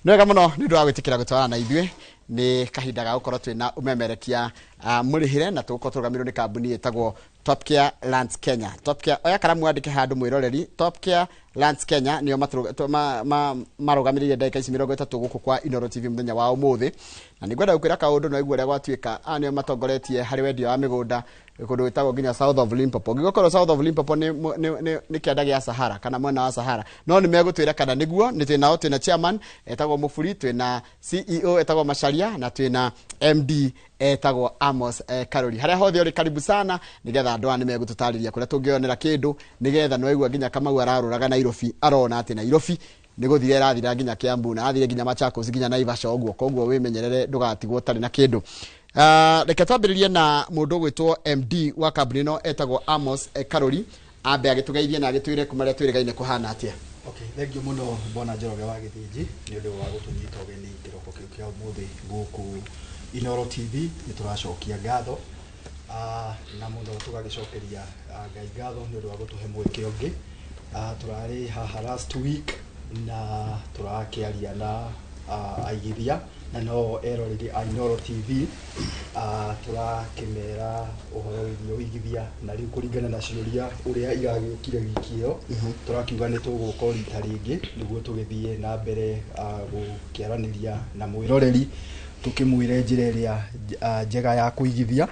Nĩ wega mũno nĩ ũndũ wa gwĩtĩkĩra gũtwarana na ithuĩ. Nĩ kahinda ga gũkorwo twĩna ũmemerekia mũrĩhĩre, na tũgũkorwo tũrũgamĩrĩirwo nĩ kambuni ĩtagwo Top Care Lands Kenya. Top Care, oya karamu wandĩke handũ mwĩroreri. Top Care Lands Kenya nĩo marũgamĩrĩire ndagĩka ici 30 gũkũ kwa Inooro TV mũthenya wa ũmũthĩ. Na nĩ ngwenda gũkwĩra kaũndũ na ũigue ũrĩa gwatuĩka. Aya nĩo matongoretie harĩ wendia wa mĩgũnda kũndũ gwĩtagwo nginya South of Limpopo. Ũngĩkorwo South of Limpopo nĩ kĩanda gĩa Sahara kana mwena wa Sahara, no nĩ megũtwĩra kana nĩguo. Nĩ twĩnao, twĩna chairman etagwo Mũburi, twĩna CEO etagwo Macharia, na twĩna MD etagwo Amos Karori. Harĩa hothe ũrĩ, karibu sana, nĩgetha andũ aya nĩ megũtũtarĩria kũrĩa tũngĩonera kĩndũ, nĩgetha nĩwaigua nginya Kamau ararũraga Nairobi, arona atĩ Nairobi nĩ gũthira ĩrathira nginya Kiambu, na arathire nginya Machakos, nginya Naivasha ũguo. Koguo wĩmenyerere ndũgatigwo ũtarĩ na kĩndũ. Reke twambĩrĩrie na mũndũ ũgwĩtwo MD wa kambuni ĩno etagwo Amos Karori, ambe agĩtũgeithie na agĩtwĩre kuma rĩa twĩrĩgaine kũhana atĩa. Okay, thank you mũno, Bwana Njoroge wa Gĩthĩnji, nĩ ũndũ wa gũtũnyita ũgeni kĩroko kĩu kĩa ũmũthĩ gũkũ Inooro TV. Nĩ tũracokia ngatho na mũno tũgagĩcokeria Ngai ngatho nĩ ũndũ wa gũtũhe mweke ũngĩ. Tũrarĩ haha last week na tũrakĩaria na aigithia na no eroreri a Inooro TV. Tũrakĩmera ũhoro wĩgiĩ ũigithia, na rĩu kũringana na ciũria ũrĩa iragĩũkire wiki ĩyo, tũrakiuga nĩ tũgũka o rita rĩngĩ nĩguo tũgĩthiĩ na mbere gũkĩaranĩria na mwĩroreri, tũkĩmwĩre njĩra ĩrĩa njega ya kũigithia,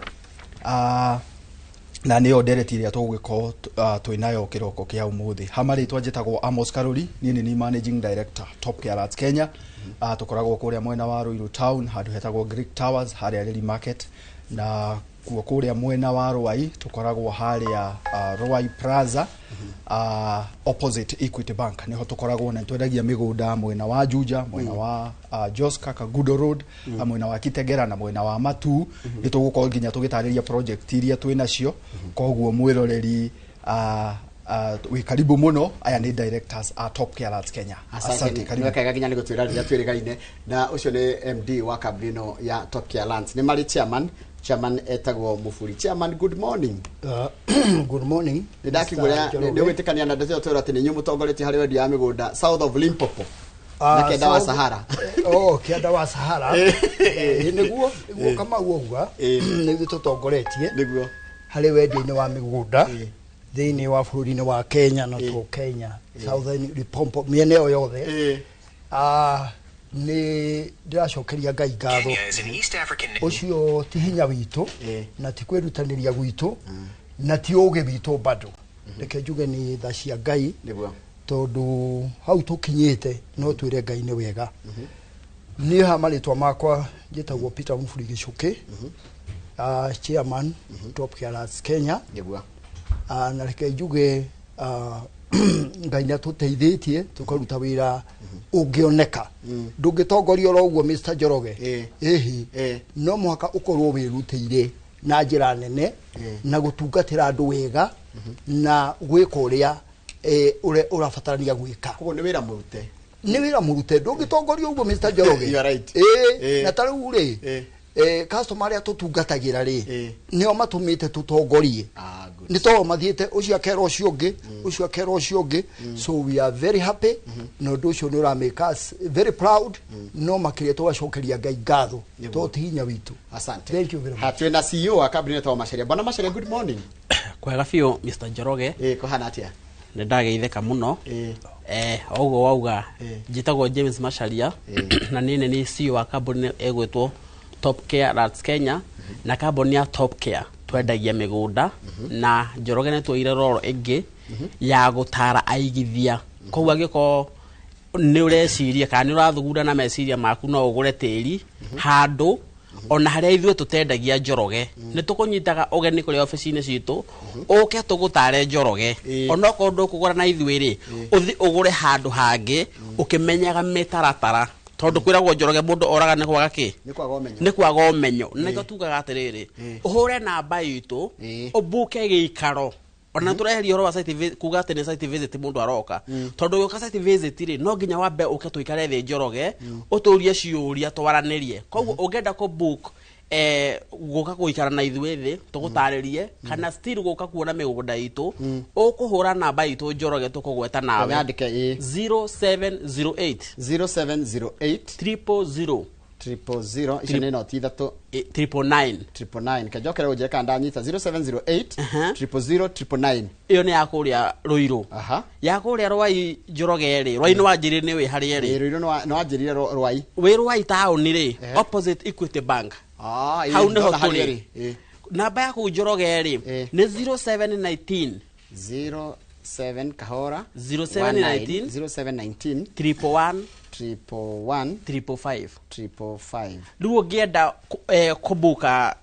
na nĩyo ndereti ĩrĩa tũgũgĩkorwo twĩnayo kĩroko kĩa ũmũthĩ. Ha marĩtwa, njĩtagwo Amos Karori, niĩ nĩ managing director, Top Care Lands Kenya. Tũkoragwo kũrĩa mwena wa Ruiru Town, handũ hetagwo Greek Towers, harĩa Reri Market, na kuo kũrĩa mwena wa Ruai tũkoragwo harĩa Ruai Plaza, opposite Equity Bank, niho tũkoragwo. Na twendagia mĩgũnda mwena wa Juja, mwena wa Joska Kagudo Road, mwena wa Kitegera na mwena wa Matu. Nĩ tũgũkorwo nginya tũgĩtarĩria project iria twĩ nacio. Koguo mwĩroreri, wĩ karibu mũno. Aya nĩ directors a Top Care Lands Kenya. Asante. Karibu. Nĩ wega nginya nĩ gũtwĩra rĩrĩa twĩrĩgaine. Na ũcio nĩ MD wa kambuni ĩno ya Top Care Lands. Nĩ marĩ chairman, chairman etagwo Mũburi. Chairman, good morning. Good morning. Nĩ ndakigũra. Mr. Njoroge. Nĩ gwĩtĩkania na ndeto ĩyo twĩrwo atĩ nĩ inyuĩ mũtongoretie harĩ wendia wa mĩgũnda South of Limpopo na kĩanda wa Sahara? Oh, kĩanda wa Sahara. Nĩguo Kamau auga, nĩguo tũtongoretie harĩ wendia-inĩ wa mĩgũnda thĩinĩ wa bũrũri-inĩ wa Kenya, na to Kenya, Southern Limpopo, mĩena ĩyo yothe. Nĩ ndĩracokeria Ngai ngatho. Kenya is an East African Ũcio ti hinya witũ na ti kwĩrutanĩria gwitũ na ti ũgĩ witũ bado, reke njuge nĩ tha cia Ngai, tondũ hau tũkinyĩte no twĩre Ngai nĩ wega. Niĩ ha marĩtwa makwa njĩtagwo Peter Mũburi Gĩcũkĩ, chairman, Top Care Lands Kenya. Na reke njuge Ngai nĩ atũteithĩtie tũkaruta wĩra ũngĩoneka. Ndũngĩtongoria oro ũguo, Mr. Njoroge. Ĩhĩ, no mũhaka ũkorwo wĩrutĩire na njĩra nene na gũtungatĩra andũ wega na gwĩka ũrĩa ũrĩa ũrabatarania gwĩka. Koguo nĩ wĩra mũrute. Nĩ wĩra mũrute, ndũngĩtongoria ũguo, Mr. Njoroge. You are right. Na ta rĩu rĩ, customer arĩa tũtungatagĩra rĩ, nĩo matũmĩte tũtongorie. Ah, good. Nĩ tondũ mathiĩte, ũcio akera ũcio ũngĩ, ũcio akera ũcio ũngĩ. So we are very happy, na ũndũ ũcio nĩ ũra make us very proud, no makĩria tũgacokeria Ngai ngatho tondũ ti hinya witũ. Asante. Thank you very much. Ha, twĩna CEO wa kambuni ĩtagwo Macharia. Bwana Macharia, good morning. Kwega biũ, Mr. Njoroge. Kũhana atĩa? Nĩ ndageithĩka mũno. Ũguo wauga, njĩtagwo James Macharia na niĩ nĩ niĩ CEO wa kambuni ĩgwĩtwo Top Care Lands Kenya. Na kambuni ya Top Care twendagia mĩgũnda, na Njoroge nĩ tuoire roro ĩngĩ ya gũtara aigithia. Koguo angĩkorwo nĩ ũreciria kana nĩ ũrathugunda na meciria maku no ũgũre tĩri handũ ona harĩa ithuĩ tũtendagia, Njoroge, nĩ tũkũnyitaga ũgeni kũrĩa obici-inĩ citũ, ũke tũgũtare, Njoroge. Onokorwo ndũkũgũra na ithuĩ rĩ, ũthi ũgũre handũ hangĩ ũkĩmenyaga mĩtaratara, tondũ kwĩragwo, Njoroge, mũndũ oraga nĩ kwaga kĩ? Nĩ kwaga ũmenyo. Nĩ kwaga ũmenyo. Na nĩkĩo tugaga atĩrĩrĩ, ũhũre namba itũ, ũbuke gĩikaro, ona tũreheria ũhoro wa site kuga atĩ nĩ site visit mũndũ aroka, tondũ ũgĩũka site visit rĩ, no nginya wambe ũke tũikare thĩ, Njoroge, ũtũrie ciũria, twaranĩrie. Koguo ũngĩenda kũ book Gũka gũikara na ithuĩ thĩ tũgũtarĩrie, kana still gũka kuona mĩgũnda itũ, ũkũhũra namba itũ, Njoroge, tũkũgweta nawe. Nyandĩke, ĩ. 0708 0708 000 000, icio nĩ noti ithatũ. 999. 999. Kanjokere ũnjĩre kana ndanyita: 0708 000 999. Ĩyo nĩ ya kũrĩa Rũirũ. Ya kũrĩa Rwai, Njoroge rĩ, Rwai nĩ wanjĩrĩ nĩ wĩ harĩa rĩ. Rũirũ nĩ wanjĩrire Rwai. Wĩ Rwai taũni rĩ, opposite Equity Bank. Ah, ĩ, hau nĩho ndona harĩa tũrĩ. rĩ. Ĩ. Namba ya kũu, Njoroge, rĩ, nĩ 0719 07 kahora. 0719 0719 111 111 555. 555. Rĩu ũngĩenda kũbuka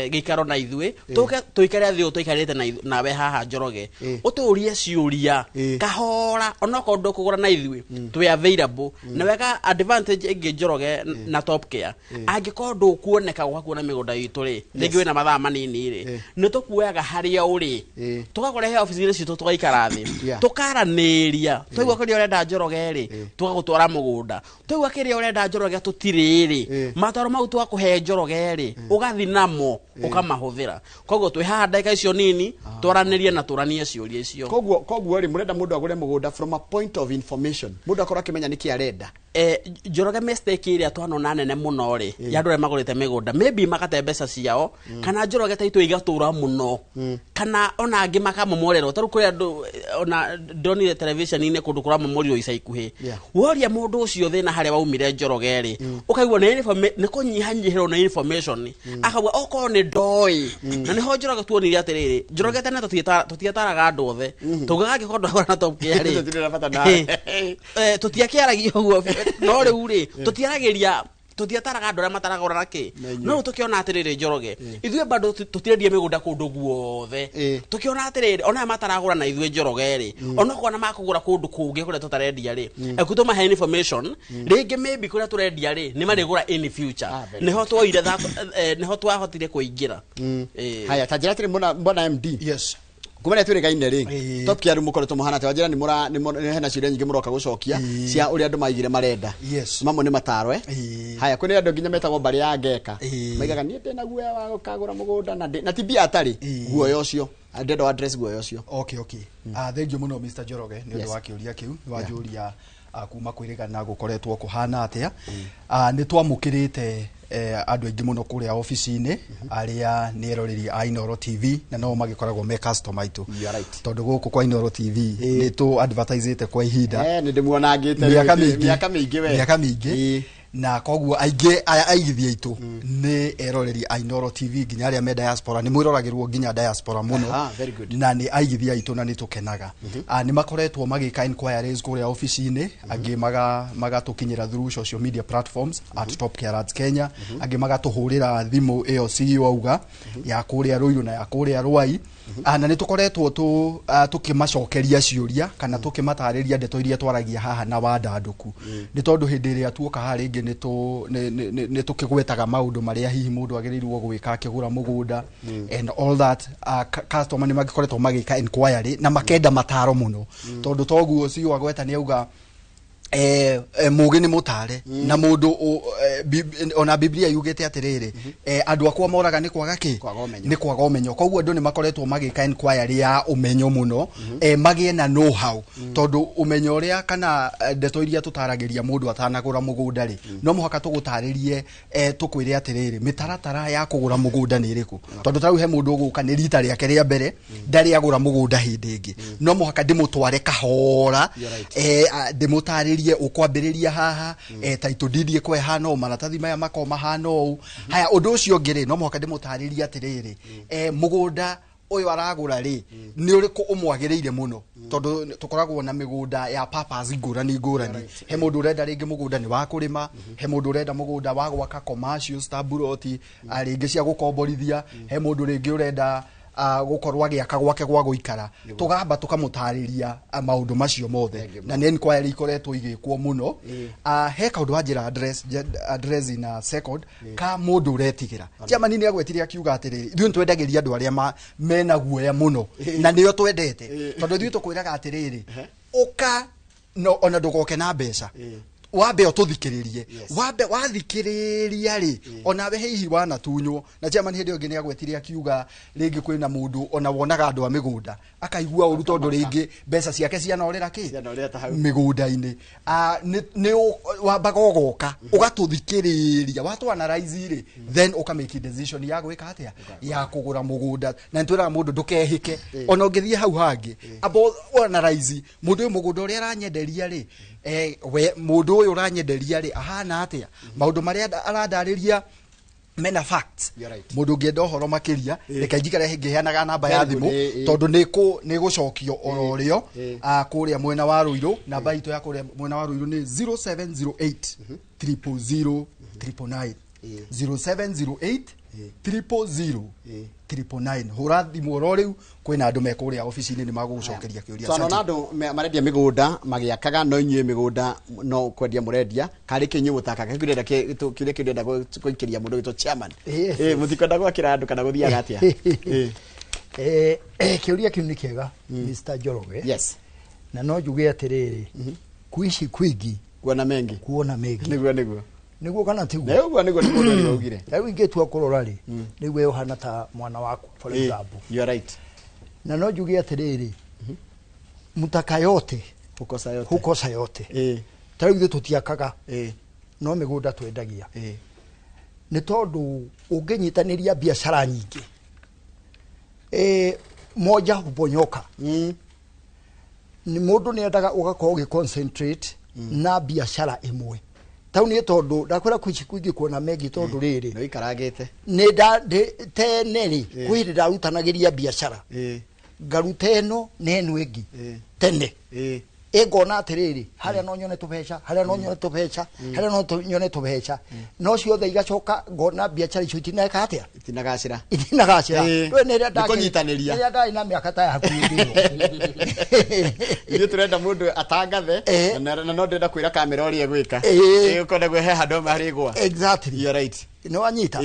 gĩikaro na ithuĩ, tũke tũikare thĩ ũũ tũikarĩte na nawe haha, Njoroge, ũtũrie ciũria kahora, onokorwo ndũkũgũra na ithuĩ, twĩ available. Na wega advantage ĩngĩ, Njoroge, na Top Care, angĩkorwo ndũkuoneka gũka kuona mĩgũnda itũ rĩ, rĩngĩ wĩna mathaa manini rĩ, nĩ tũkuoyaga harĩa ũrĩ, tũgakũrehe obici-inĩ citũ, tũgaikara thĩ, tũkaranĩria, twaigua kĩrĩa ũrenda, Njoroge rĩ, tũgagũtwara mũgũnda. Twaigua kĩrĩa ũrenda, Njoroge, tũtirĩ rĩ, mataro mau twakũhe, Njoroge rĩ, ũgathi namo ũkamahũthĩra. Koguo twĩ haha ndagĩka icio nini twaranĩrie na tũranie ciũria icio. Koguo rĩ, mũrenda mũndũ agũre mũgũnda from a point of information, mũndũ akorwo akĩmenya nĩkĩ arenda. Njoroge, mistake ĩrĩa twanona nene mũno rĩ, ya andũ arĩa magũrĩte mĩgũnda, maybe magate mbeca ciao, kana, Njoroge, ta itũ igatũra mũno, kana ona angĩ makamomorerwo. Tarĩu kũrĩ andũ ona ndonire television-inĩ kũndũ kũramomorirwo ica ikuhĩ. Woria mũndũ ũcio thĩna harĩa waumire, Njoroge rĩ, ũkaigua nĩ nĩ kũnyihanyihĩrwo nĩ information, akauga okorwo nĩ ndoĩ. Na nĩho, Njoroge, tuonire atĩrĩrĩ, Njoroge, tene tũtiataraga andũ othe, tugaga angĩkorwo ndwagũra na Top Care rĩ, Tũtirĩ na bata nawe. Tũtiakĩaragia ũguo, no rĩu rĩ, tũtiaragĩria, tũtiataraga andũ arĩa mataragũra na kĩ. Na inyuĩ. No rĩu tũkĩona atĩrĩrĩ, Njoroge, ithuĩ bado tũtirendia mĩgũnda kũndũ guothe. Tũkĩona atĩrĩrĩ, ona aya mataragũra na ithuĩ, Njoroge rĩ, onokorwo na makũgũra kũndũ kũngĩ kũrĩa tũtarendia rĩ, eku tũmahe information, rĩngĩ maybe kũrĩa tũrendia rĩ, nĩ marĩgũra in future. Ah, very. Nĩho twoire nĩho twahotire kũingĩra. Haya, ta njĩra atĩrĩ, mbona MD, Yes. kuma rĩrĩa twĩrĩgaine rĩ, Top Care mũkoretwo mũhana atĩa? Wanjĩra nĩ mũra nĩ hena ciũria nyingĩ mũroka gũcokia cia ũrĩa andũ maigire marenda. Mamwe nĩ mataro, eh? Haya, kwĩ andũ nginya metagwo mbarĩ ya ngeka, maigaga niĩ ndĩna guoya wa gũkagũra mũgũnda na na ti mbia atarĩ guoya ũcio, ndĩrenda address guoya ũcio. Okay. Thank you mũno, Mr. Njoroge, nĩ ũndũ wa kĩũria kĩu nĩ wanjũria, kuma kwĩrĩgana gũkoretwo kũhana atĩa. Nĩ twamũkĩrĩte andũ aingĩ mũno kũrĩa obici-inĩ, arĩa nĩ eroreri a Inooro TV, na no magĩkoragwo me customer aitũ. You are right. Tondũ gũkũ kwa Inooro TV nĩ tũ advertisĩte kwa ihinda Nĩ ndĩmuonangĩte mĩaka rĩu, mĩingĩ. Mĩaka mĩingĩ we. Mĩaka mĩingĩ. Na koguo aingĩ aya aigithia aitũ nĩ eroreri a Inooro TV, nginya arĩa me diaspora, nĩ mwĩroragĩrwo nginya diaspora mũno. Aha, very good. Na nĩ aigithia aitũ na nĩ tũkenaga. Nĩ makoretwo magĩka inquiries kũrĩa obici-inĩ, angĩ magatũkinyĩra through social media platforms at Top Care Ads Kenya, angĩ magatũhũrĩra thimũ ĩyo CEO auga ya kũrĩa Rũirũ na ya kũrĩa Rwai. Na nĩ tũkoretwo tũkĩmacokeria ciũria kana tũkĩmatarĩria ndeto iria twaragia haha na wandandũku, nĩ tondũ hĩndĩ ĩrĩa tuoka haha rĩngĩ nĩ tũkĩgwetaga maũndũ marĩa hihi mũndũ agĩrĩirwo gwĩka akĩgũra mũgũnda and all that. Customer nĩ magĩkoretwo magĩka inquiry na makenda mataro mũno, tondũ toguo CEO agweta nĩ auga mũgĩ nĩ mũtare na mũndũ ona Biblia yugĩte atĩrĩrĩ, andũ akwa moraga nĩ kwaga kĩ? Kwaga ũmenyo. Nĩ kwaga ũmenyo. Koguo andũ nĩ makoretwo magĩka inquiry ya ũmenyo mũno, magĩe na know how, tondũ ũmenyo ũrĩa kana ndeto iria tũtaragĩria mũndũ atanagũra mũgũnda rĩ, no mũhaka tũgũtarĩrie, tũkwĩre atĩrĩrĩ, mĩtaratara ya kũgũra mũgũnda nĩ ĩrĩkũ, tondũ tarĩu he mũndũ ũgũka nĩ rita rĩake rĩa mbere, ndarĩ agũra mũgũnda hĩndĩ ĩngĩ, no mũhaka ndĩmũtware kahora, You're right. Ndĩmũtarĩrie ũkwambĩrĩria haha, title deed ĩkorwo ĩhana ũũ, maratathi maya makorwo mahana ũũ. Haya, ũndũ ũcio ũngĩ rĩ, no mũhaka ndĩmũtarĩrie atĩrĩrĩ, mũgũnda ũyũ aragũra rĩ, nĩ ũrĩkũ ũmwagĩrĩire mũno, tondũ tũkoragwo na mĩgũnda ya purpose ngũrani ngũrani. He mũndũ ũrenda rĩngĩ mũgũnda nĩ wa kũrĩma, he mũndũ ũrenda mũgũnda wa gwaka commercials ta mburoti, rĩngĩ cia gũkomborithia, he mũndũ rĩngĩ ũrenda gũkorwo agĩaka gwake gwa gũikara. Tũgamba tũkamũtarĩria maũndũ macio mothe, na nĩ inquiry ikoretwo igĩkwo mũno. He kaũndũ wanjĩra address in a second ka mũndũ ũretigĩra. Chairman nĩ agwetire akiuga atĩrĩrĩ, ithuĩ nĩ twendagĩria andũ arĩa mena guoya mũno, na nĩo twendete, tondũ ithuĩ tũkwĩraga atĩrĩrĩ, ũka no ona ndũgoke na mbeca. Wambe ũtũthikĩrĩrie, wambe wathikĩrĩria rĩ, onawe hihi wanatunywo. Na chairman hĩndĩ ĩyo ĩngĩ nĩ agwetire akiuga rĩngĩ kwĩna mũndũ ona wonaga andũ a mĩgũnda akaigua ũru tondũ rĩngĩ mbeca ciake cianorĩra kĩ? Cianorĩra ta hau. Mĩgũnda-inĩ. Nĩ wambaga ũgoka ũgatũthikĩrĩria, watũ analyze rĩ, then ũka make decision ya gwĩka atĩa, ya kũgũra mũgũnda. Na nĩtwĩraga mũndũ ndũkehĩke, ona ũngĩthiĩ hau hangĩ, amba analyze mũndũ ũyũ, mũgũnda ũrĩa aranyenderia rĩ, we mũndũ ũyũ ũranyenderia rĩ ahana atĩa, maũndũ marĩa arandarĩria mena facts. You're right. Mũndũ ũngĩenda ũhoro makĩria, reke njikare ngĩheanaga namba ya Very good, thimũ, tondũ nĩ gũcokio oro rĩo. Kũrĩa mwena wa Ruiru, namba itũ ya kũrĩa mwena wa Ruiru nĩ 0708 000 999, 0708 000 999. Hũra thimũ oro rĩu, kwĩna andũ me kũrĩa obici-inĩ, nĩ magũgũcokeria kĩũria. Twana Asante. andũ marendia mĩgũnda magĩakaga, no inyuĩ mĩgũnda no kwendia mũrendia karĩ kĩ inyuĩ mũtakaga? Kĩu kĩũria kĩu ndĩrenda gũikĩria mũndũ wĩtwo chairman. Yes. Mũtikwenda gwakĩra andũ kana gũthiaga atĩa? Kĩũria kĩu nĩ kĩega, Mr. Njoroge. Yes. Na no njuge atĩrĩrĩ, kuishi kwingi kuona mengi. Kuona mengi. Nĩguo. Nĩguo kana tiguo? Nĩ ũguo nĩguo, nĩ mũndũ ũrĩa waugire. Rĩu ingĩtua kũrora rĩ, rĩu we ũhana ta mwana wakwa, for example. You are right. Na no njuge atĩrĩrĩ, mutaka yote hukosa yote. Hukosa yote. Ta rĩu ithuĩ tũtiakaga, no mĩgũnda twendagia, nĩ tondũ ũngĩnyitanĩria biacara nyingĩ, moja huponyoka. Nĩ mũndũ nĩ endaga ũgakorwo ũgĩ concentrate na biacara ĩmwe. Tau nĩ tondũ ndakwĩra kwici kwingĩ kuona mengi, tondũ rĩrĩ, Nĩ ũikarangĩte. Nĩ nda tene rĩ, kwĩ hĩndĩ ndarutanagĩria biacara, ngaruta ĩno na ĩno ĩngĩ tene, ĩngona atĩrĩrĩ, harĩa no nyone tũbeca, harĩa no nyone tũbeca, harĩa no nyone tũbeca, no ciothe igacoka ngona biacara icio itineka atĩa? Itinagacĩra. Itinagacĩra. Rĩu nĩ rĩrĩa Nĩ kũnyitanĩria. Rĩrĩa ndarĩ na mĩaka ta yaku hĩndĩ ĩyo. Ithuĩ tũrenda mũndũ atangathe, na no ndĩrenda kwĩra kamera ũrĩa egwĩka. Ũkona gwe he handũ hamwe harĩgwa. Exactly. You are right. Nĩ wanyita.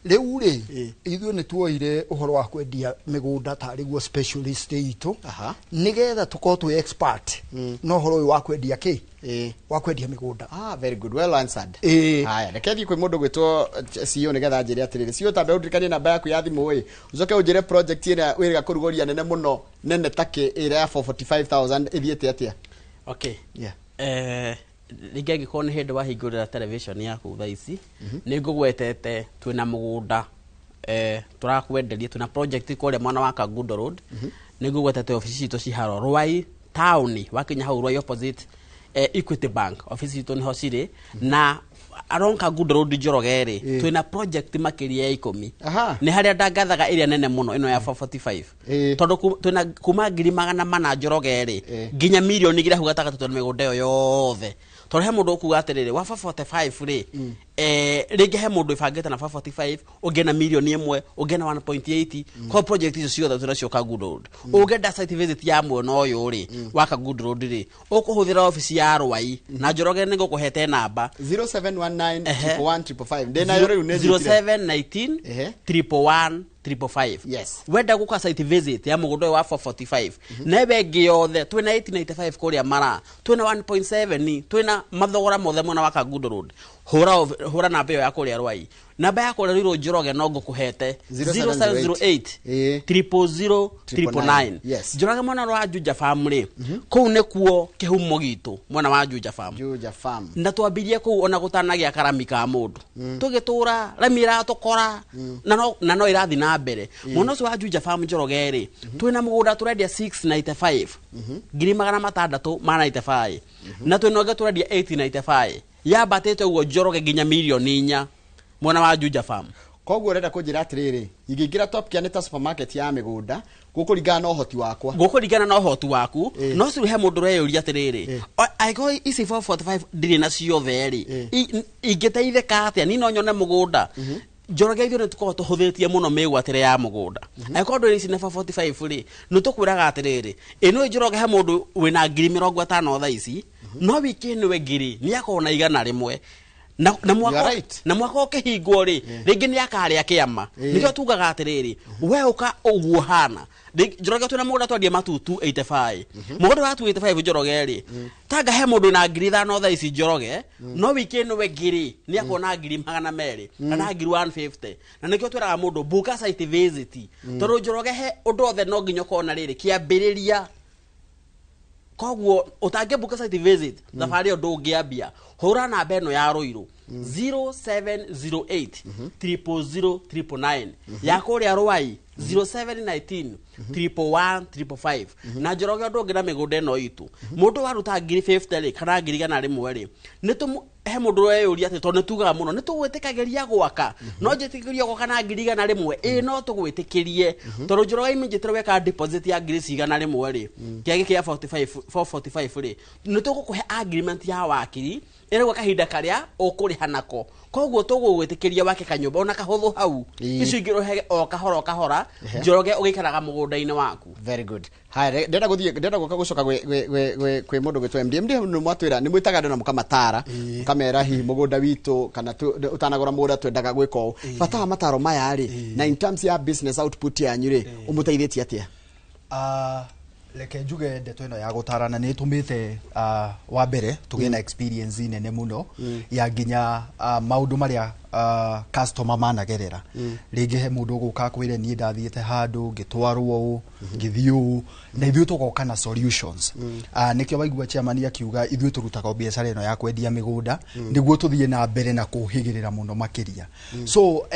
Rĩu rĩ, ithuĩ nĩ tuoire ũhoro wa kwendia mĩgũnda tarĩ guo specialist itũ, nĩgetha tũkorwo twĩ expert na ũhoro ũyũ wa kwendia kĩ, wa kwendia mĩgũnda. Ah, very good, well answered. Haya, reke thiĩ kwĩ mũndũ gwĩtwo CEO nĩgetha anjĩre atĩrĩrĩ. CEO, tambe ũndirikanie namba yaku ya thimũ ĩ, ũcoke ũnjĩre project ĩrĩa wĩrĩga kũrugũria nene mũno, nene ta kĩ, ĩrĩa ya 445,000 ĩthiĩte atĩa? Okay. Yeah. Rĩngĩ angĩkorwo nĩ hĩndĩ wahingũrĩra television yaku thaa ici, nĩ ngũgwetete twĩna mũgũnda, tũrakwenderia, twĩna project kũrĩa mwena wa Kangundo Road. Nĩ ngũgwetete obici citũ ci haro Rwai town, wakinya hau Rwai opposite Equity Bank, obici citũ nĩho cirĩ. Na around Kangundo Road, Njoroge rĩ, twĩna project makĩria ya 10. Nĩ harĩa ndangathaga ĩrĩa nene mũno ĩno ya 445, tondũ twĩna kuma 400,000, Njoroge rĩ, nginya 2 million hau gatagatĩ. Twĩna mĩgũnda ĩyo yothe, tondũ he mũndũ ũkuga atĩrĩrĩ, wa 445 rĩ, rĩngĩ he mũndũ ĩbangĩte na 445, ũngĩ na 1 million, ũngĩ na 1.8. Kwa project icio ciothe twĩnacio Kangundo Road. Ũngĩenda site visit ya mwena ũyũ rĩ wa Kangundo Road rĩ, ũkũhũthĩra obici ya Rwai na Njoroge, nĩ ngũkũhete namba. 0719 111 555. Ndĩ nayo rĩu, nĩ njĩkire. 0719 111 555. Yes. Wenda guka site visit ya mũgũnda ũyũ wa 445 na ĩwe ĩngĩ yothe, twĩna 895 kũrĩa mara, twĩna 1.7, twĩna mathogora mothe mwena wa Kangundo Road. Hũra namba ĩyo ya kũrĩa Rwai. Namba ya kũrĩa Ruiru, Njoroge, no ngũkũhete 0708 000 999. Yes. Njoroge, mwena wa Juja Farm rĩ, kũu nĩkuo kĩhumo gitũ, mwena wa Juja Farm. Juja Farm. Na twambirie kũu ona gũtanagĩa karami ka mũndũ, tũgĩtũra rami ĩratũkora, na no ĩrathiĩ na mbere. Mwena ũcio wa Juja Farm, Njoroge rĩ, twĩna mũgũnda tũrendia 695, 695,000, na twĩna ũngĩ tũrendia 895, yambatĩte ũguo, Njoroge, nginya 4 million mwena wa Juja Farm. Koguo ũrenda kũnjĩra atĩrĩrĩ, ingĩingĩra Top Care nĩ ta supermarket ya mĩgũnda, gũkũringana na ũhoti wakwa. Gũkũringana na ũhoti waku. No ciu he mũndũ ũreyũria atĩrĩrĩ, angĩkorwo ici 445 ndirĩ na ciothe rĩ, ingĩteithĩka atĩa? Ni no nyone mũgũnda? Njoroge, ithuĩ nĩ tũkoragwo tũhũthĩtie mũno mĩgwatĩre ya mũgũnda. Angĩkorwo ndũrĩ ici na 445 rĩ, nĩ tũkwĩraga atĩrĩrĩ, ĩno Njoroge he mũndũ wĩna 50,000 thaa ici, no wiki ĩno ĩngĩ rĩ, nĩ akorwo na 100. Na mwaka You are right. na mwaka ũkĩhingwo rĩ, rĩngĩ nĩ akarĩa kĩama. Nĩkĩo tugaga atĩrĩrĩ, we ũka ũguo hana. Njoroge, twĩna mũgũnda twendia matu 285, mũgũnda wa 285 Njoroge rĩ, tanga he mũndũ na 5,000 thaa ici Njoroge, no wiki ĩno ĩngĩ rĩ, nĩ akuona 200,000 kana 150,000. Na nĩkĩo twĩraga mũndũ book a site visit, tondũ Njoroge he ũndũ othe no nginya ũkorwo na rĩrĩ kĩambĩrĩria. Koguo ũtangĩbuka site visit, thabarĩ ĩyo ndũngĩambia. Hũra namba ĩno ya Rũirũ, 0708 000 999, ya kũrĩa Rwai 0719 111 555. Na Njoroge, ũndũ ũngĩ na mĩgũnda ĩno itũ, mũndũ waruta 50,000 rĩ, kana 100,000 rĩ, nĩ tũmũ he mũndũ ũreyũria atĩ tondũ nĩ tugaga mũno nĩ tũgwĩtĩkagĩria gwaka, no njĩtĩkĩrio gwaka na 100,000? Ĩĩ, no tũgwĩtĩkĩrie, tondũ Njoroge immediately weka deposit ya 100,000 rĩ, kĩagĩ kĩa 45 445 rĩ, nĩ tũgũkũhe agreement ya wakiri ĩrauga kahinda karĩa ũkũrĩha nako. Koguo tũgũgwĩtĩkĩria wake kanyũmba ona kahũthũ hau, icio ingĩ ũrĩhage o kahora o kahora, Njoroge, ũgĩikaraga mũgũnda-inĩ waku. Very good. Haya, ndĩrenda gũthiĩ, ndĩrenda gũka gũcoka gwĩ mũndũ gwĩtwo MD. MD, nĩ mwatwĩra nĩ mwĩtaga andũ na mũkamatara, mũkamera hihi mũgũnda witũ kana ũtanagũra mũgũnda twendaga gwĩka ũũ. Bata wa mataro maya rĩ, na in terms ya business output yanyu rĩ, ũmũteithĩtie atĩa? Reke njuge ndeto ĩno ya gũtarana nĩ ĩtũmĩte wa mbere tũgĩe na experience nene mũno ya nginya maũndũ marĩa customer managerera. Rĩngĩ he mũndũ ũgũka akwĩre, "Niĩ ndathiĩte handũ ngĩtwarwo ũũ, ngĩthiĩ ũũ," na ithuĩ tũgoka na solutions. Nĩkĩo waigua chairman akiuga ithuĩ tũrutaga biacara ĩno ya kwendia mĩgũnda nĩguo tũthiĩ na mbere na kũhĩgĩrĩra mũno makĩria. So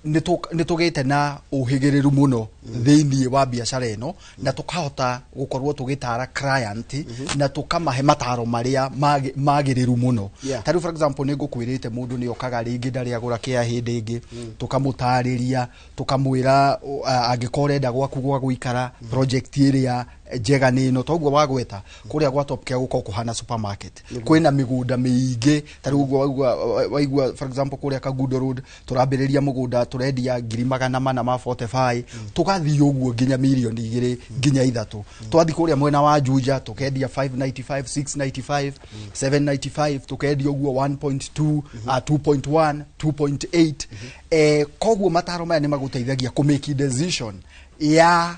nĩ tũgĩte na ũhĩgĩrĩru mũno thĩinĩ wa biacara ĩno, na tũkahota gũkorwo tũgĩtara client na tũkamahe mataro marĩa magĩrĩru mũno. Ta rĩu, for example, nĩ ngũkwĩrĩte mũndũ nĩ okaga rĩngĩ ndarĩ agũra kĩa hĩndĩ ĩngĩ, tũkamũtarĩria, tũkamwĩra angĩkorwo ũrenda gwaku gwa gũikara, project ĩrĩa njega nĩ ĩno. Toguo wagweta kũrĩa gwa Top Care gũkorwo kũhana supermarket, kwĩna mĩgũnda mĩingĩ. Ta rĩu ũguo waigua, for example, kũrĩa Kangundo Road tũrambĩrĩria mũgũnda tũrendia 445,000, tũgathiĩ ũguo nginya 2 mirioni nginya 3. Twathiĩ kũrĩa mwena wa Juja tũkendia 595, 695, 795, tũkendia ũguo 1.2, 2.1, 2.8. Koguo mataro maya nĩ magũteithagia kũ make decision ya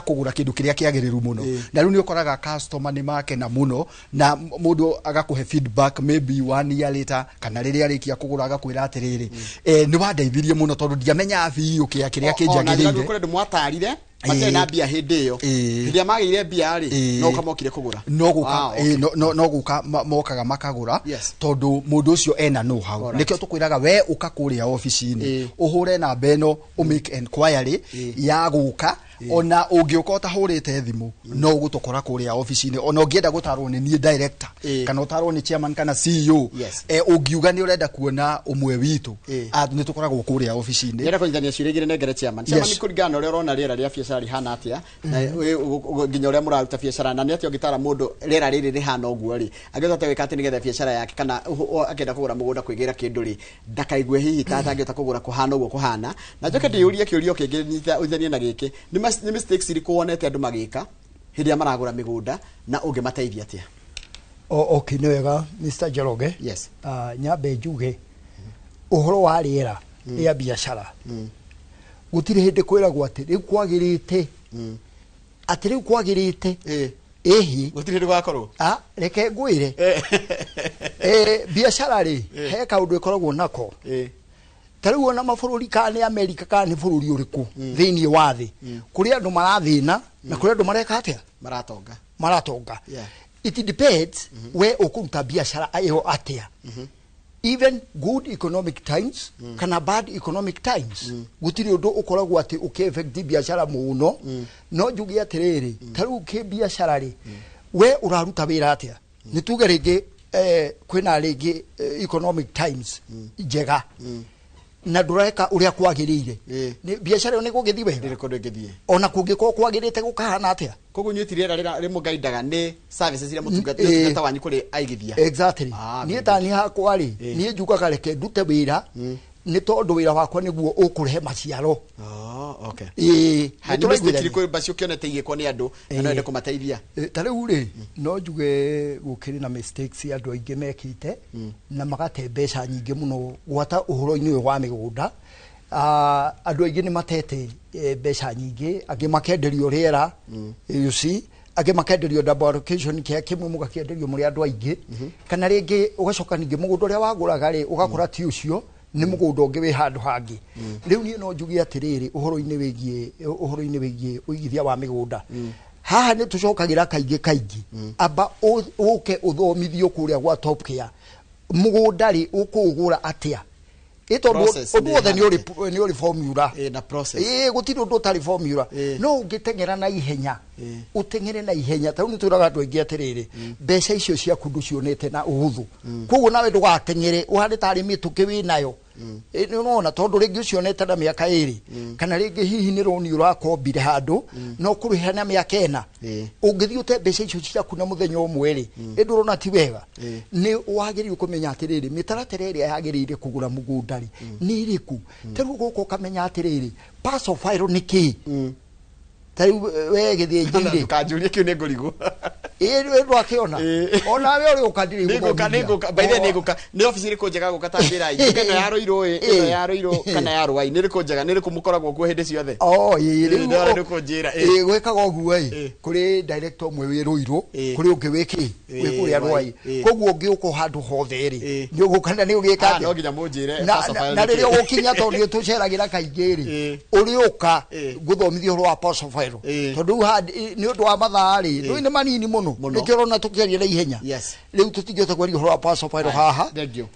kũgũra kĩndũ kĩrĩa kĩagĩrĩru mũno. Na rĩu nĩ ũkoraga customer nĩ makena mũno, na mũndũ agakũhe feedback maybe one year later, kana rĩrĩa arĩkia kũgũra agakwĩra atĩrĩrĩ, "Nĩ wandeithirie mũno tondũ ndiamenyaga biũ kĩa kĩrĩa kĩnjagĩrĩire." Kũrĩ andũ mwatarire matirĩ na mbia hĩndĩ ĩyo, hĩndĩ ĩrĩa magĩire mbia rĩ, no ũkamokire kũgũra. No gũka. Ah, okay. No gũka mokaga makagũra, tondũ mũndũ ũcio ena know how. Nĩkĩo tũkwĩraga we ũka kũrĩa obici-inĩ, ũhũre namba ĩno, ũmake enquiry ya gũka. Ona ũngĩũka ũtahũrĩte thimũ, no ũgũtũkora kũrĩa obici-inĩ. Ona ũngĩenda gũtarwo nĩ niĩ director, kana ũtarwo nĩ chairman kana CEO, ũngiuga nĩ ũrenda kuona ũmwe witũ, nĩ tũkoragwo kũrĩa obici-inĩ. Ndĩrenda kũnyitithania ciũria igĩrĩ nengere chairman. Chairman, kũringana na ũrĩa ũrona rĩera rĩa biacara rĩhana atĩa, na nginya ũrĩa mũraruta biacara, na nĩ atĩa ũngĩtara mũndũ rĩera rĩrĩ rĩhana ũguo rĩ, angĩhota gwĩka atĩ nĩgetha biacara yake kana akĩenda kũgũra mũgũnda kwĩgĩra kĩndũ rĩ, ndakaigue hihi ta atangĩhota kũgũra kũhana ũguo kũhana? Na njoke ndĩyũrie kĩũria kĩngĩ ũnyitithanie na gĩkĩ: nĩ mistakes irĩkũ wonete andũ magĩka hĩndĩ ĩrĩa maragũra mĩgũnda, na ũngĩmateithia atĩa? Okay, nĩ wega, Mr. Njoroge. Yes. Nyambe njuge ũhoro wa rĩera rĩa biacara, gũtirĩ hĩndĩ kwĩragwo atĩ rĩu kwagĩrĩte, atĩ rĩu kwagĩrĩte. Ĩhi. Gũtirĩ hĩndĩ gwakorwo. Ah, reke ngwĩre, biacara rĩ, he kaũndũ ĩkoragwo nako. Ta rĩu ona mabũrũri, kana nĩ Amerika kana nĩ bũrũri ũrĩkũ thĩinĩ wa thĩ, kũrĩ andũ marathĩna na kũrĩ andũ mareka atĩa? Maratonga. Maratonga. It depends we ũkũruta biacara ĩyo atĩa. Even good economic times kana bad economic times, gũtirĩ ũndũ ũkoragwo atĩ ũkĩ-affect biacara mũno. No njuge atĩrĩrĩ, ta rĩu kĩ biacara rĩ, we ũraruta wĩra atĩa? Nĩ tuge rĩngĩ kwĩna rĩngĩ economic times njega na ndũreka ũrĩa kwagĩrĩire, biacara ĩyo nĩ gũgĩthiĩ wega? Ndĩrĩ kũndũ ĩngĩthiĩ. Ona kũngĩkorwo kwagĩrĩte gũkahana atĩa. Koguo inyuĩ ti rĩera rĩmũgaindaga, nĩ services iria mũtungata, ũtungata wanyu kũrĩ aigithia. Exactly. Ah, Niĩ very. ta niĩ hakwa rĩ, niĩ njugaga reke ndute wĩra, nĩ tondũ wĩra wakwa nĩguo ũkũrehe maciaro. Oh, Okay. Ĩĩ. Ha, nĩ mistake irĩkũ basi ũkĩonete igĩkwo nĩ andũ na no wende kũmateithia? Ta rĩu rĩ, no njuge gũkĩrĩ na mistakes andũ aingĩ mekĩte na magate mbeca nyingĩ mũno gwata ũhoro-inĩ ũyũ wa mĩgũnda. Andũ aingĩ nĩ matete mbeca nyingĩ, angĩ makenderio rĩera, you see, angĩ makenderio double allocation, kĩa kĩmwe mũgakĩenderio mũrĩ andũ aingĩ, kana rĩngĩ ũgacoka ningĩ mũgũnda ũrĩa wagũraga rĩ, ũgakora ti ũcio, nĩ mũgũnda ũngĩ wĩ handũ hangĩ. Rĩu niĩ no njuge atĩrĩrĩ, ũhoro-inĩ wĩgiĩ ũigithia wa mĩgũnda, haha nĩ tũcokagĩra kaingĩ kaingĩ, amba ũke ũthomithio kũrĩa gwa Top Care, mũgũnda rĩ, ũkũũgũra atĩa, ĩ tondũ Process ũndũ nĩ wothe nĩ ũrĩ ĩhana nĩ ũrĩ formula. Ĩ, na process. Ĩ, gũtirĩ ũndũ ũtarĩ formula. No ũngĩteng'era na ihenya, ũteng'ere na ihenya, ta rĩu nĩ twĩraga andũ aingĩ atĩrĩrĩ, mbeca icio ciaku ndũcionete na ũhũthũ, koguo nawe ndũgateng'ere ũhane tarĩ mĩtũkĩ wĩ nayo. Ĩ, nĩ ũrona, tondũ rĩngĩ ũcionete na mĩaka 2, kana rĩngĩ hihi nĩ roni ũrakombire handũ no kũrĩha na mĩaka 4. Ũngĩthiĩ ũte mbeca icio ciaku na mũthenya ũmwe rĩ, ĩ ndũrona ti wega? Nĩ wagĩrĩirwo kũmenya atĩrĩrĩ, mĩtaratara ĩrĩa yagĩrĩire kũgũra mũgũnda rĩ, nĩ ĩrĩkũ. Ta rĩu gũka ũkamenya atĩrĩrĩ, parcel file nĩ kĩĩ. Ta rĩu we Gĩthĩnji rĩ, Ndũkanjũrie kĩu, nĩ ngũrigwo. Ĩ ndwakĩona? Onawe ũrĩ ũka ndirĩ. Nĩngũka, nĩngũka. By the way, nĩngũka. Nĩ obici ĩrĩkũ njega gũka? Ta njĩra njuge ĩno ya Rũirũ ĩ, ĩno ya Rũirũ kana ya Rũai, nĩ ĩrĩkũ njega? Nĩ ĩrĩkũ mũkoragwo kuo hĩndĩ ciothe? Oh, ĩ rĩu. Ndĩrona nĩ ũkũnjĩra, ĩ. Ĩ, gwĩkaga ũguo ĩ, kũrĩ director ũmwe wĩ Rũirũ, kũrĩ ũngĩ wĩ kĩ, wĩ kũrĩa Rwai. Rwai. Koguo ũngĩũka handũ hothe rĩ, nĩ ũgũka na nĩ ũgĩka Ah, atĩa? no nginya mũnjĩre Na parcel file na nĩ rĩrĩa kĩĩ. ũgũkinya, tondũ nĩ tũceragĩra kaingĩ rĩ, ũrĩũka ngũthomithia ũhoro wa parcel file, tondũ rĩu haha nĩ ũndũ wa mathaa rĩ, rĩu nĩ manini mũno. Mũno. Nĩkĩo ũrona tũkĩaria na ihenya. Rĩu tũtingĩhota kwaria ũhoro wa parcel file haha. Thank you.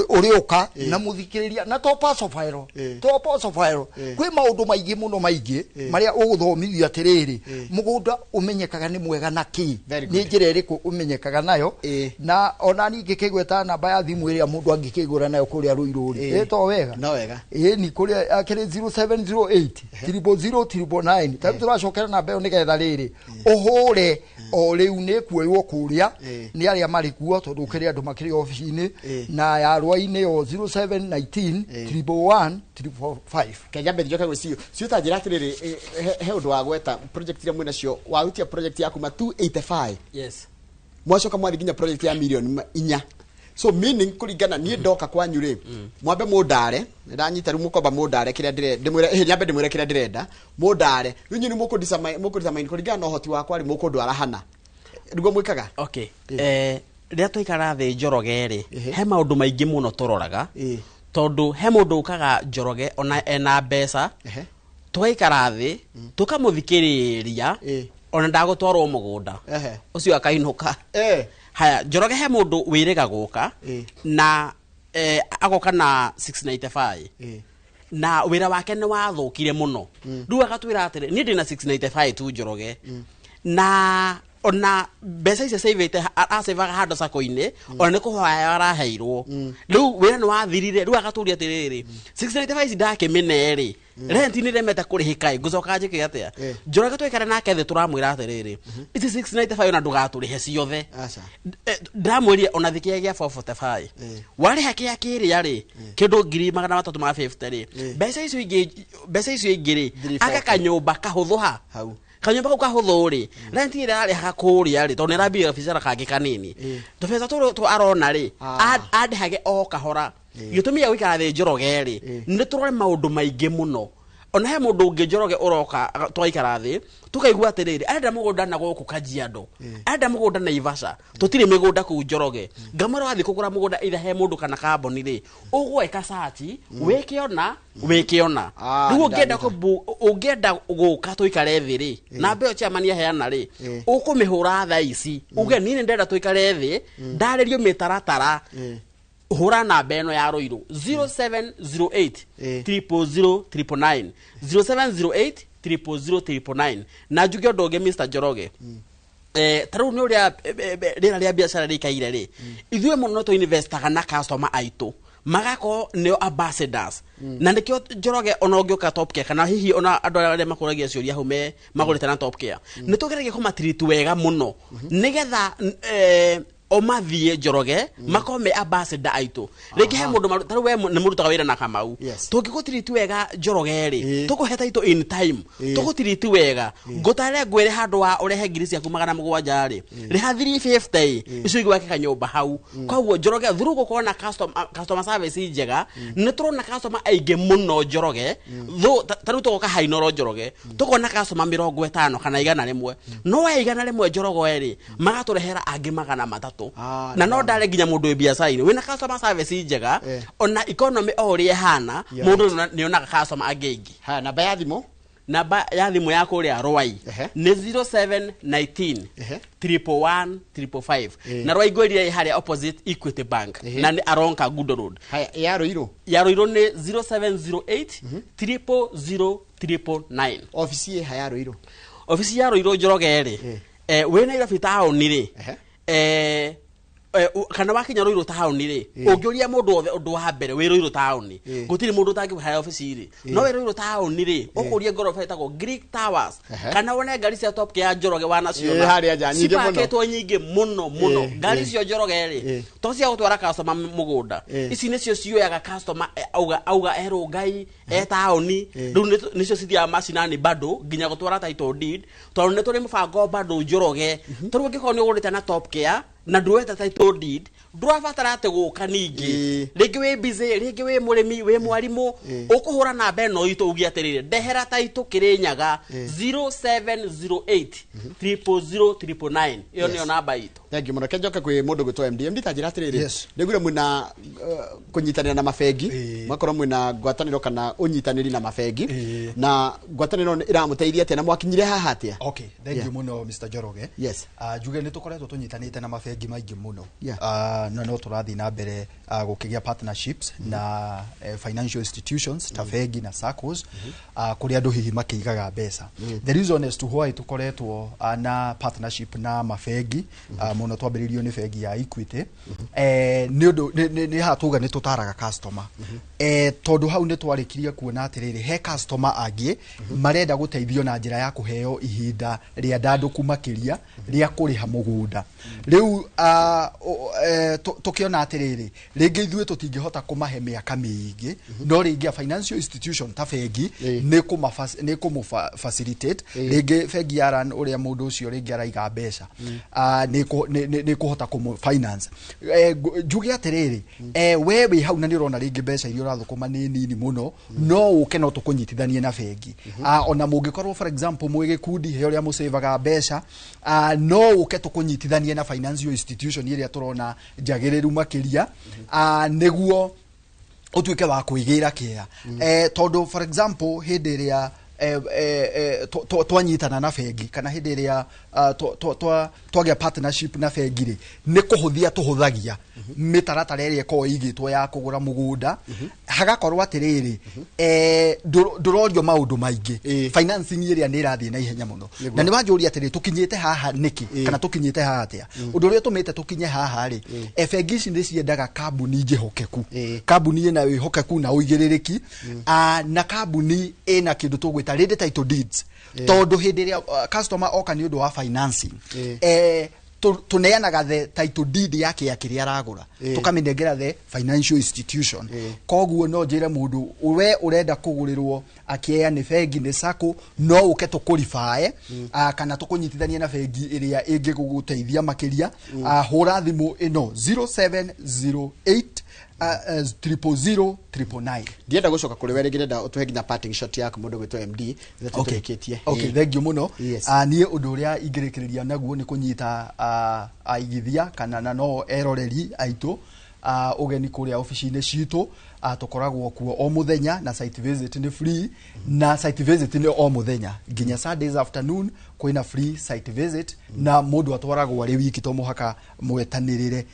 Ũrĩũka na mũthikĩrĩria na to parcel file, to parcel file, kwĩ maũndũ maingĩ mũno, maingĩ marĩa ũgũthomithio atĩrĩrĩ, mũgũnda ũmenyekaga nĩ mwega na kĩ, Very nĩ good. njĩra ĩrĩkũ ũmenyekaga nayo. Na ona ningĩ kĩgweta namba ya thimũ ĩrĩa mũndũ angĩkĩgũra nayo kũrĩa Rũirũ rĩ, ĩ to wega? No wega. Ĩ ni kũrĩa akĩrĩ 0708 000 999. Ta rĩu tũracokera namba ĩyo nĩgetha rĩrĩ ũhũre o rĩu, nĩ kuoywo kũrĩa nĩ arĩa marĩ kuo, tondũ kũrĩ andũ makĩrĩ obici-inĩ. Na ya Rwai-inĩ yo 0719 111 345. Kenya njoke gwĩ cio cio, ta njĩra atĩrĩrĩ, he ũndũ wa gweta project iria mwĩnacio, warutia project ya kuma 285, mwacoka mwathi nginya project ya milioni 4, so meaning kũringana niĩ ndoka kwanyu rĩ, mwambe mũndare, ndanyita rĩu mũkomba mũndare kĩrĩa ndĩmwĩre, nyambe ndĩmwĩre kĩrĩa ndĩrenda, mũndare rĩu inyuĩ nĩ mũkũdetermine kũringana na ũhoti wakwa rĩ, mũkũndwara hana nĩguo mwĩkaga? Okay, rĩrĩa twaikara thĩ Njoroge rĩ, he maũndũ maingĩ mũno tũroraga, tondũ he mũndũ ũkaga Njoroge ona ena mbeca, tũgaikara thĩ tũkamũthikĩrĩria, ona ndagũtwarwo mũgũnda, ũcio akainũka. Haya, Njoroge, he mũndũ wĩrĩga gũka na agoka na 695, na wĩra wake nĩ wathũkire mũno, rĩu agatwĩra atĩrĩ, niĩ ndĩna 695 tu, Njoroge, na ona mbeca icio cavĩte acevaga handũ sako-inĩ, ona nĩ kũhoya araheirwo, rĩu wĩra nĩ wathirire, rĩu agatũria atĩrĩrĩ, 695 ici ndakĩmĩne rĩ, rent nĩ remete kũrĩhĩka ĩ, ngũcoka njĩke atĩa? Njoroge twaikara nake thĩ tũramwĩra atĩrĩrĩ, ici 695 ona ndũgatũrĩhe ciothe. Aca. Ndĩramwĩrire ona thikĩa gĩa 445, warĩha kĩa kĩrĩa rĩ, kĩndũ 350,000 rĩ, mbeca icio ingĩ rĩ, 340. aka kanyũmba kahũthũ ha Hau. Kanyũmba kau kahũthũ rĩ, rent ĩrĩa ararĩhaga kũrĩa rĩ, tondũ nĩ arambia gabiacara kangĩ kanini, tũbeca tũrũ tũ arona rĩ, andĩhage o kahora. Gĩtũmi gĩa gũikara thĩ Njoroge rĩ, nĩ tũrore maũndũ maingĩ mũno. Ona he mũndũ ũngĩ, Njoroge, ũroka twaikara thĩ tũkaigua atĩrĩrĩ, arenda mũgũnda na gũkũ Kajiado, arenda mũgũnda Naivasha, tũtirĩ mĩgũnda kũu. Njoroge, ngamwĩra wathiĩ kũgũra mũgũnda either he mũndũ kana kambuni rĩ, ũgweka search, wĩke ona wĩke ona. Ah, Rĩu ũngĩenda ndanyita. ũngĩenda gũka tũikare thĩ rĩ, namba ĩyo chairman aheana rĩ, ũkũmĩhũra thaa ici, uge niĩ nĩ ndĩrenda tũikare thĩ ndarĩrio mĩtaratara. Hũra namba ĩno ya Rũirũ, 0708 000 999, 0708 000 999. Na njuge ũndũ ũngĩ, Mr Njoroge, ta rĩu nĩ ũrĩa rĩera rĩa biacara rĩikaire rĩ, ithuĩ mũno tũ investaga na customer aitũ magakorwo nĩo ambassadors, na nĩkĩo Njoroge ona ũngĩũka Top Care, kana hihi ona andũ arĩa makũragia ciũria hau me magũrĩte na Top Care, nĩ tũgeragia kũmatreat wega mũno nĩgetha O mathiĩ Njoroge, makorwo me ambassador aitũ. Rĩngĩ he mũndũ tarĩu we nĩ mũrutaga wĩra na Kamau, tũngĩgũtiriti wega Njoroge rĩ, tũkũhe title in time, tũgũtiriti wega, ngũtare ngwĩre handũ wa ũrehe ngiri ciaku 700 rĩ, rĩha 350, icio ingĩ wake kanyũmba hau. Koguo Njoroge through gũkorwo na customer service njega, nĩ tũrona customer aingĩ mũno Njoroge. Tarĩu tũgoka Hainoro Njoroge, tũkona customer 50 kana 100, no wa 100 Njoroge rĩ, magatũrehera angĩ 300. Na no ndare nginya mũndũ wĩ biacara-inĩ wĩna customer service njega, ona economy o ũrĩa ĩhana, mũndũ nĩ onaga customer angĩ aingĩ. Haya, namba ya thimũ? Namba ya thimũ ya kũrĩa Rwai nĩ 0719 111 555. Na Rwai ngwĩrire ĩ harĩa opposite Equity Bank, na nĩ along Kangundo Road. Haya, ya Ruiru? Ya Ruiru nĩ 0708 000 999. Ofici ĩ ha ya Ruiru? Ofici ya Ruiru Njoroge rĩ, wĩ Nairobi taũni rĩ, kana wakinya Ruiru taũni rĩ, ũngĩũria mũndũ wothe ũndũ wa mbere wĩ Ruiru taũni, gũtirĩ mũndũ ũtangĩkũhe harĩa ofici rĩ. No wĩ Ruiru taũni rĩ, ũkũria ngoroba ĩtagwo Greek Towers, kana wone ngari cia Top Care Njoroge wanaciona. Harĩa nja, nyingĩ mũno. Cipakĩtwo nyingĩ mũno mũno. Ngari icio Njoroge rĩ, to cia gũtwara customer mũgũnda, ici nĩcio cioyaga customer, auga erwo Ngai e taũni. Rĩu nĩcio cithiaga macinani bado nginya gũtwara title deed, tondũ nĩ tũrĩ mũbango bado Njoroge. Tarĩu ũngĩkorwo nĩ ũgũrĩte na Top Care na ndũreta title deed, ndũrabatara atĩ gũka ningĩ. Rĩngĩ wĩ busy, rĩngĩ wĩ mũrĩmi, wĩ mwarimũ, ũkũhũra namba ĩno itũ uge atĩrĩrĩ, ndehera title Kĩrĩnyaga, 0708 000 999, ĩyo nĩyo namba itũ. Thank you mũno. Kenjoke kwĩ mũndũ gwĩtwo MD. MD, ta njĩra atĩrĩrĩ, Yes. nĩngwĩra mwĩna kũnyitanĩra na mabengi, mwakorwo mwĩna ngwatanĩro kana ũnyitanĩri na mabengi, na ngwatanĩro ĩramũteithia atĩa na mwakinyire haha atĩa? Okay, thank you mũno, Mr. Njoroge. Njuge nĩ tũkoretwo tũnyitanĩte na mabengi maingĩ mũno. Na no tũrathiĩ na mbere gũkĩgĩa partnerships na financial institutions ta bengi na SACCOs, kũrĩa andũ hihi makĩigaga mbeca. The reason as to why tũkoretwo na partnership na mabengi, mũno twambĩrĩirio nĩ bengi ya Equity, nĩ ũndũ nĩ haha tuga nĩ tũtaraga customer, tondũ hau nĩ twarĩkirie kuona atĩrĩrĩ, he customer angĩ marenda gũteithio na njĩra ya kũheo ihinda rĩa ndandũku makĩria rĩa kũrĩha mũgũnda. Rĩu tũkĩona atĩrĩrĩ, rĩngĩ ithuĩ tũtingĩhota kũmahe mĩaka mĩingĩ, no rĩngĩ a financial institution ta bengi nĩ kũmũ facilitate. Rĩngĩ bengi ya RAN, ũrĩa mũndũ ũcio rĩngĩ araiga mbeca, nĩ kũhota kũmũ finance. Njuge atĩrĩrĩ, we wĩ hau na nĩ ũrona rĩngĩ mbeca iria ũrathũkũma nĩ nini mũno, no ũke no tũkũnyitithanie na bengi. Ona mũngĩkorwo, for example, mwĩ gĩkundi, he ũrĩa mũcĩvaga mbeca, no ũke tũkũnyitithanie na financial institution ĩrĩa tũrona njagĩrĩru makĩria, nĩguo ũtuĩke wa kwĩgĩra kĩea. Tondũ for example, hĩndĩ ĩrĩa twanyitana na bengi, kana hĩndĩ ĩrĩa twagĩa partnership na bengi rĩ, nĩ kũhũthia tũhũthagia mĩtaratara ĩrĩa ĩkoragwo ĩigĩtwo ya kũgũra mũgũnda. Hagakorwo atĩrĩrĩ, ndũrorio maũndũ maingĩ, financing ĩrĩa nĩ ĩrathiĩ na ihenya mũno. Na nĩ wanjũria atĩrĩ, tũkinyĩte haha nĩkĩ, kana tũkinyĩte haha atĩa? Ũndũ ũrĩa ũtũmĩte tũkinye haha rĩ, bengi ici nĩ ciendaga kambuni njĩhokeku, kambuni ĩna wĩhokeku na ũigĩrĩrĩki, na kambuni ĩna kĩndũ tũgwĩta ready title deeds, tondũ hĩndĩ ĩrĩa customer oka nĩ ũndũ wa financing, tũneanaga the title deed yake ya kĩrĩa aragũra, tũkamĩnengera the financial institution. Koguo no njĩre mũndũ we ũrenda kũgũrĩrwo akĩea nĩ bengi, nĩ SACCO, no ũke tũkũribae, kana tũkũnyitithanie na bengi ĩrĩa ĩngĩgũgũteithia makĩria. Hũra thimũ ĩno 0708 000 999. Ndienda gũcoka kũrĩ we rĩngĩ, ndenda ũtũhe nginya parting shot yaku, mũndũ gwĩtwo MD, rĩrĩa tũrĩkĩtie. Okay, thank you mũno. Yes. Niĩ ũndũ ũrĩa ingĩrĩkĩrĩria naguo nĩ kũnyita aigithia kana na no eroreri aitũ ũgeni kũrĩa obici-inĩ citũ. Tũkoragwo kuo o mũthenya, na site visit nĩ free, na site visit nĩ o mũthenya nginya Sundays afternoon kwĩna free site visit, na mũndũ atwaragwo arĩ wiki, to mũhaka mwetanĩrĩre.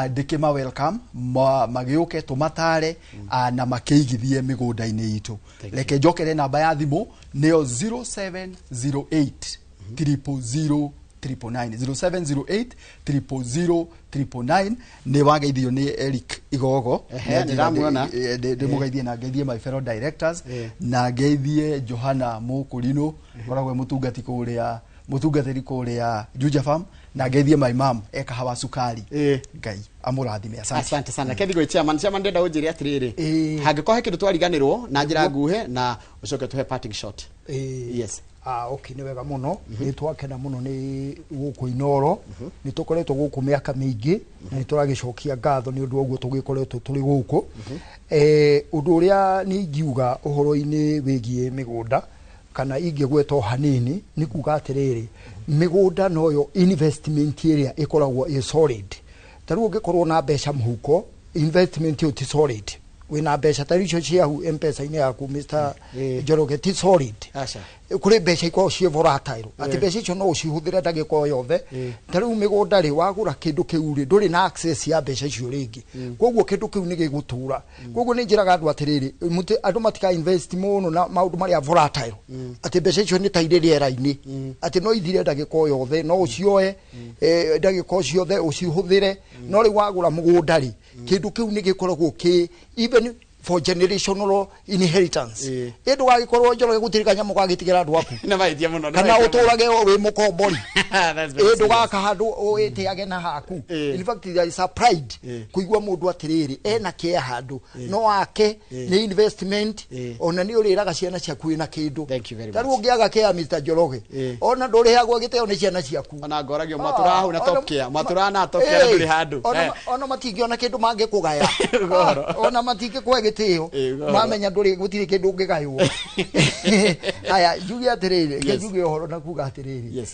Ndĩkĩma welcome magĩũke tũmatare, na makĩigithie mĩgũnda-inĩ itũ. Reke njokere namba ya thimũ, nĩyo 0708 000 999, 0708 000 999. Nĩ wageithio nĩ Eric Igogo. Ehe, nĩndĩramuona. Ndĩmũgeithie na ngeithie my fellow directors, na ngeithie Johana Mũkũrinũ, koragwo e mũtungati kũrĩa Mũtungatĩri kũrĩa Juja Farm, na ngeithie my mom ekahawa cukari. Ngai amũrathime. Asante. Asante sana. Kethi gwĩ chairman. Chairman, ndenda ũnjĩre atĩrĩrĩ, hangĩkorwo he kĩndũ twariganĩrwo na njĩra nguhĩ, na ũcoke tũhe parting shot. Yes. Ah, okay, nĩ wega mũno. Nĩ twakena mũno nĩ gũkũ Inoro. Nĩ tũkoretwo gũkũ mĩaka mĩingĩ na nĩ tũragĩcokia ngatho nĩ ũndũ wa ũguo tũgĩkoretwo tũrĩ gũkũ. Ũndũ ũrĩa nĩ ingiuga ũhoro-inĩ wĩgiĩ mĩgũnda, kana ingĩgweta o hanini, nĩ kuga atĩrĩrĩ, mĩgũnda noyo investment ĩrĩa ĩkoragwo ĩ solid. Ta rĩu ũngĩkorwo na mbeca mũhuko, investment ĩyo ti solid. Wĩna mbeca ta icio ciahu M-Pesa-inĩ yaku, Mr. Njoroge, ti solid. Aca. Kũrĩ mbeca ikoragwo ciĩ volatile, atĩ mbeca icio no ũcihũthĩre ndagĩka o yothe. Ta rĩu mĩgũnda rĩ, wagũra kĩndũ kĩu rĩ, ndũrĩ na access ya mbeca icio rĩngĩ, koguo kĩndũ kĩu nĩ gĩgũtũra. Koguo nĩ njĩraga andũ atĩrĩrĩ, andũ matika invest mũno na maũndũ marĩa volatile, atĩ mbeca icio nĩ ta irĩ rĩera-inĩ, atĩ no ithire ndagĩka o yothe, no ũcioe ndagĩka o ciothe ũcihũthĩre. No rĩu wagũra mũgũnda rĩ, kĩndũ kĩu nĩ gĩkoragwo kĩ even for generational inheritance. Ĩ ndũgagĩkorwo, Njoroge, gũtirĩ kanyamũ gagĩtigĩra andũ aku Nĩ mahĩtia mũno, nĩ kana mahĩtia mũno. ũtũrage wĩ mũkombori. That's very Ĩ serious. ndũgaka handũ wĩtĩage na haku. In fact, there is a pride kũigua mũndũ atĩrĩrĩ, ena kĩa handũ no ake, nĩ investment. Ona nĩ ũrĩraga ciana ciaku wĩna kĩndũ. Thank you very Ta rĩu much. ũngĩaga kĩa, Mr. Njoroge, ona ndũrĩhagwo gĩtĩo nĩ ciana ciaku. Ona ngoragio mwatũraga hau na Top Care, mwatũraga na Top Care na ndũrĩ handũ. Ona matingĩona kĩndũ mangĩkũgaya. Ũhoro. Ona matingĩkũhe gĩtĩo. Ũhoro. Mamenya ndũrĩ, gũtirĩ kĩndũ ũngĩgaywo. Haya, njuge atĩrĩrĩ, reke njuge ũhoro na kuga atĩrĩrĩ,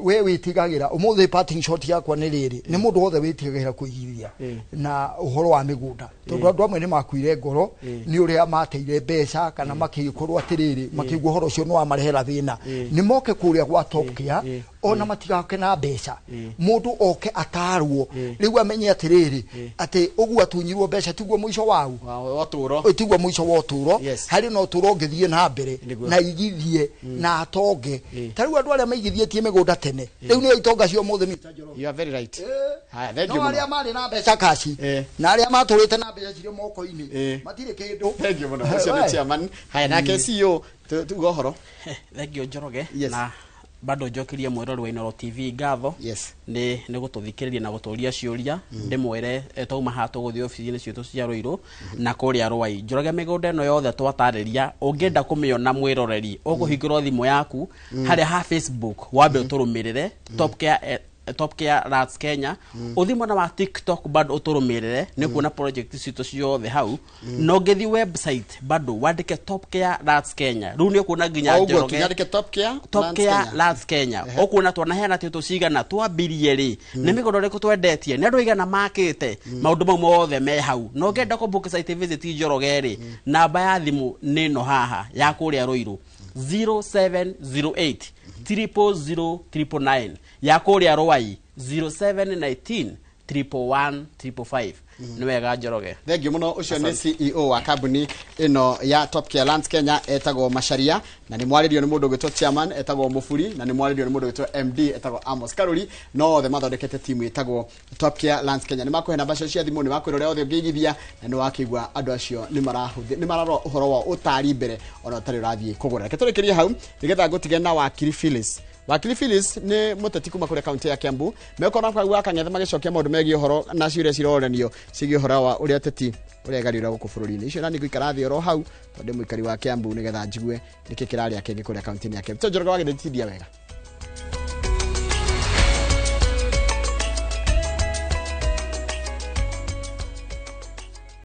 we wĩtigagĩra ũmũthĩ, parting shot yakwa nĩ rĩrĩ, nĩ mũndũ wothe wĩtigagĩra kũigithia na ũhoro wa mĩgũnda, tondũ andũ amwe nĩ makuire ngoro nĩ ũrĩa mateire mbeca, kana makĩkorwo atĩrĩrĩ, makĩigua ũhoro ũcio nĩ wamarehera thĩna. Nĩ moke kũrĩa gwa Top Care, ona matigake na mbeca, mũndũ oke atarwo rĩu amenye atĩrĩrĩ, atĩ ũguo atunyirwo mbeca tiguo mũico wau. Wa ũtũũro. Tiguo mũico wa ũtũũro. Harĩ na ũtũũro ũngĩthiĩ na mbere na igithie na atonge. Ta rĩu andũ arĩa maigithĩtie mĩgũnda tene, rĩu nĩo itonga cia ũmũthĩ, Mr. Njoroge. You are very right. Haya, thank No you arĩa mũno. marĩ na mbeca kaci na arĩa matũrĩte na mbeca cirĩ moko-inĩ matirĩ kĩndũ. Thank you mũno. Ũcio nĩ We. chairman. Haya, nake CEO, tuga ũhoro. Thank you, Njoroge. Yes. Na bado njokerie mwĩrori wa Inoro TV ngatho nĩ gũtũthikĩrĩria na gũtũria ciũria. Ndĩmwĩre twauma haha tũgũthiĩ obici-inĩ citũ cia Rũirũ na kũrĩa Rwai. Njoroge, mĩgũnda ĩno yothe twatarĩria, ũngĩenda kũmĩona, mwĩroreri, ũkũhingũra thimũ yaku harĩa ha Facebook, wambe ũtũrũmĩrĩre Top Care, Top Care Rats Kenya. Ũthiĩ mwena wa TikTok, bado ũtũrũmĩrĩre, nĩ kuona project citũ ciothe hau. Na ũngĩthiĩ website, bado wandĩke Top Care Rats Kenya, rĩu nĩ ũkuona nginya O ũguo Njoroge. tunyandĩke Top Care Top Lands Care Kenya. Lands Kenya, ũkuona twanaheana tĩtũ cigana, twambirie rĩ, nĩ mĩgũnda ĩrĩkũ twendetie, nĩ andũ aigana makĩte, maũndũ mau mothe me hau. Na ũngĩenda kũ book site visit, Njoroge rĩ, namba ya thimũ nĩ ĩno haha ya kũrĩa Rũirũ, 0708 000 999, ya kũrĩa Rwai, 0719 111 555. Nĩ wega, Njoroge. Thank you mũno. Ũcio nĩ CEO wa kambuni ĩno ya Top Care Lands Kenya, etagwo Macharia, na nĩ mwarĩrio nĩ mũndũ ũgwĩtwo chairman etagwo Mũburi, na nĩ mwarĩrio nĩ mũndũ ũgwĩtwo MD etagwo Amos Karuri. No othe mathondekete timu ĩtagwo Top Care Lands Kenya. Nĩ makũhe namba cio cia thimũ, nĩ makwĩra ũrĩa othe ũngĩigithia, na nĩ wakĩigua andũ acio nĩ marahũthĩ nĩ mararora ũhoro wa ũtari mbere ona ũtarĩ ũrathiĩ kũgũra. Reke tũrĩkĩrie hau nĩgetha ngũtige na wakiri Phyllis. Wakiri Phyllis nĩ mũteti kuma kũrĩa kaunti ya Kiambu, mekona kau wa Kang'ethe magĩcokia maũndũ megiĩ ũhoro na ciũria ciroranio ciĩgiĩ ũhoro wa ũrĩa ateti ũrĩa ĩgariũra gũkũ bũrũri-inĩ. Icio nani ngũikara thĩ oro hau tondũ ndĩ mũikari wa Kiambu, nĩgetha njigue nĩkĩ kĩrarĩa kĩngĩ kũrĩa kaunti-inĩ ya Kiambu. Njoroge, wagĩthĩtindia wega.